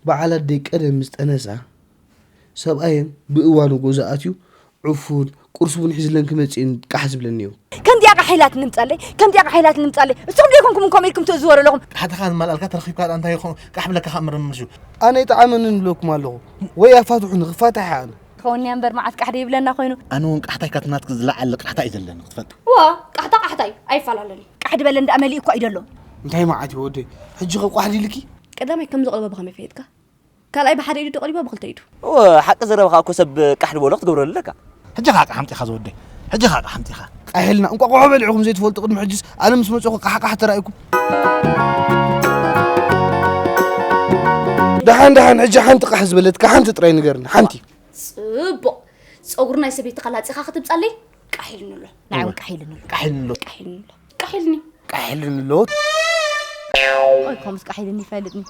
በዓል ኣደይ ቀደም ምስ ጠነሳ፣ ሰብኣየን ብእዋኑ ገዛ ኣትዩ ዕፉን ቁርሲ ቡን ሒዝለን ክመጽእን ቃሕ ዝብለን ነይሩ። ከምዚኣ ቃሕ ኢላትኒ ምጻለይ፣ ከምዚኣ ቃሕ ኢላትኒ ምጻለይ። ንስኹም ዘይኮንኩም ከምኡ ኢልኩም ትእዝወሩ ኣለኹም። ቃሕትኻ ዝማልኣልካ ተረኺብካ ደኣ እንታይ ይኾን? ቃሕ ብለካ ከኣ ምርምር ምሹ። ኣነ ይጥዓመኒ ንብለኩም ኣለኹ። ወይ ኣፋትሑኒ ክፋታሕ እየ ኣነ። ክኸውኒ እምበር መዓት ቃሕ ዶ ይብለና ኮይኑ። ኣነ እውን ቃሕታይ ካትናትክ ዝለዓለ ቃሕታ እዩ ዘለኒ ክትፈልጥ። ዋ ቃሕታ ቃሕታይ ኣይፈላለን እዩ። ቃሕ ድበለን ደኣ መሊኡ እኳ እዩ ደሎ። እንታይ መዓት እዩ ወደይ? ሕጂ ኸ ቋሕ ዲልኪ? ቀዳማይ ከም ዘቕለቦ ብኸመይ ፈየጥካ? ካልኣይ ብሓደ ኢዱ ደቐሊቦ ብኽልተ ኢዱ። እወ ሓቂ ዘረብኻ እኮ ሰብ ቃሕ ድበሎ ክትገብረሉ ኣለካ። ሕጂ ኸኣ ቃሕ ኣምጺኻ ዝወደይ፣ ሕጂ ኸኣ ቃሕ ኣምጺኻ። ቃሕ ኢልና፣ እንቋቑሖ በሊዕኹም ዘይትፈልጡ ቅድሚ ሕጅስ፣ ኣነ ምስ መጸኹ ቃሕ ቃሕ ተራኢኩም። ደሓን ደሓን፣ ሕጂ ሓንቲ ቃሕ ዝበለትካ ሓንቲ ጥራይ ንገርኒ፣ ሓንቲ። ጽቡቕ። ጸጉሪ ናይ ሰበይትኻ ላጺኻ ክትብጻለይ ቃሕ ኢልኒ ኣሎ። ንዓይ እውን ቃሕ ኢልኒ ኣሎ። ቃሕ ኢልኒ ኣሎ። ቃሕ ኢልኒ ኣሎ። ቃሕ ኢልኒ። ቃሕ ኢልኒ ኣሎ። ኦይ፣ ከምኡስ ቃሕ ኢልኒ ይፈልጥኒ።